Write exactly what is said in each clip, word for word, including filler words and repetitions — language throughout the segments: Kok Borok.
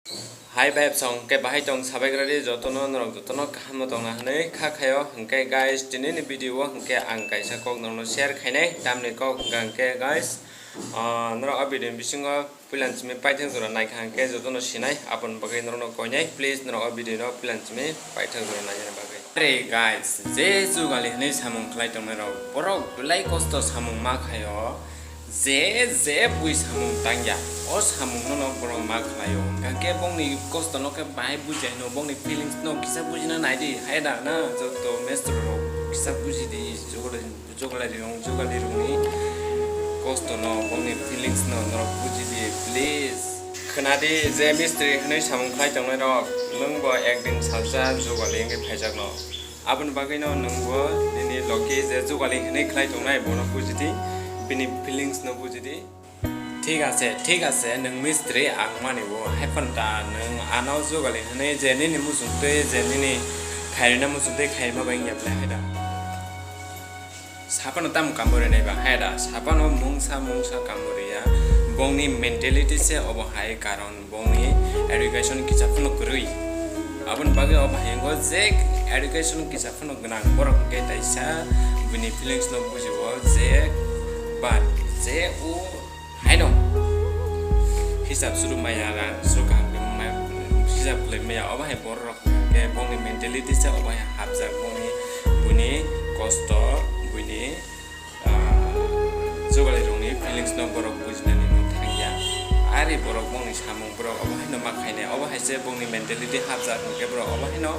Hi vibes, hwnkhe bahai tong sabaikra di jotono, norok jotono kaham no tongna hwnwi kha khaio. Hwnkhe guys, tini ni video o hwnkhe ang kaisa kok norokno share khainai, tamni kok hwnkha hwnkhe guys, ah, norok o video ni bisingo puilan simi paithak jora naikha hwnkhe jotono sinai, aboni bagwi norokno koinai, please norok o video no puilan simi paithak jora naina bagwi. Are guys, je jugali hwnwi samung khlai tongnai rok, borok belai kosto samung ma khaio. Je, je bui samung tangya, o samungno no borok ma khlaio. Hwnkha khe bongni kosto no khe bahai buji hino, bongni feelings no kisa bujina nai di, hai da na, joto mistri rok kisa buji di, jugali, jugali rong, jugali rongni kosto no, bongni feelings no norok buji di, please. Khna di, je mistri hwnwi samung khlai tongnai rok, nwng bo ekdin salsa jugali wngwi phaijak no. Aboni bagwino nwng bo nini logi je jugali hwnwi khlai tongnai, bono buji di, bini feelings no buji di. Thik ase, thik ase, nwng mistri, ang mani o. Hai phano ta nwng ano jugali hwnwi je nini muchung twi, je nini khairina muchung twi khairima bai wngya belai hai da. Saphano tamo kamuri nai ba hai da, saphano mungsa mungsa kamuri ya, bongni mentality se obo hai karon. Bongni education kisa phano kwrwi. Aboni bagwi o bahai wngo je education kisa phano gwnang, borok hwnkhe taisa buini feelings no bujiwo je, but je o haino hisab suru maya, rang suru kaham khe maya, hisab kwlai maya, o bahai borok rok hwnkhe bongni mentality se o bahai hapjak, bongni buini kosto, buini ah, jugalirokni feelings no borok bujinani no thangya. Ari borok bongni samung borok obo haino ma khainai, obo hai se bongni mentality hapjak hwnkhe borok obo haino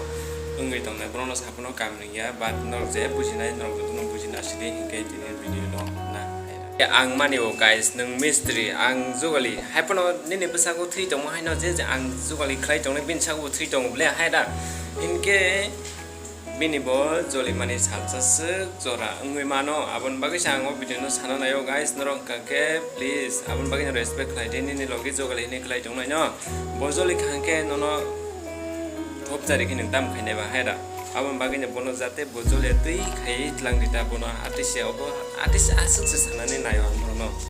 wngwi tongnai, borokno saphano kam nungya, but norok je bujinai, norok jotono bujina sidi hinkhe tini video no na. Ang mani o guys, nwng mistri, ang jugali, hai phano nini bwskango thwi tongma haino je, je ang jugali khlai tongnai, bini saka bo thwi tongo ble hai da, hinkhe bini bo jolimani salsa swk jora wngwi mano, aboni bagwi se ang o video no sana naio guys, norok hwnkha khe please aboni bagwi no respect khlai di, nini logi jogali hinwi khlai tongnai no, bo joli kha hwnkhe nono thopjari khe nwng tam khainai ba hai da, aboni bagwi no bono jate bo joli twi khai tlang di ta, bono atise obo atise aswk se sanani naio ang bono.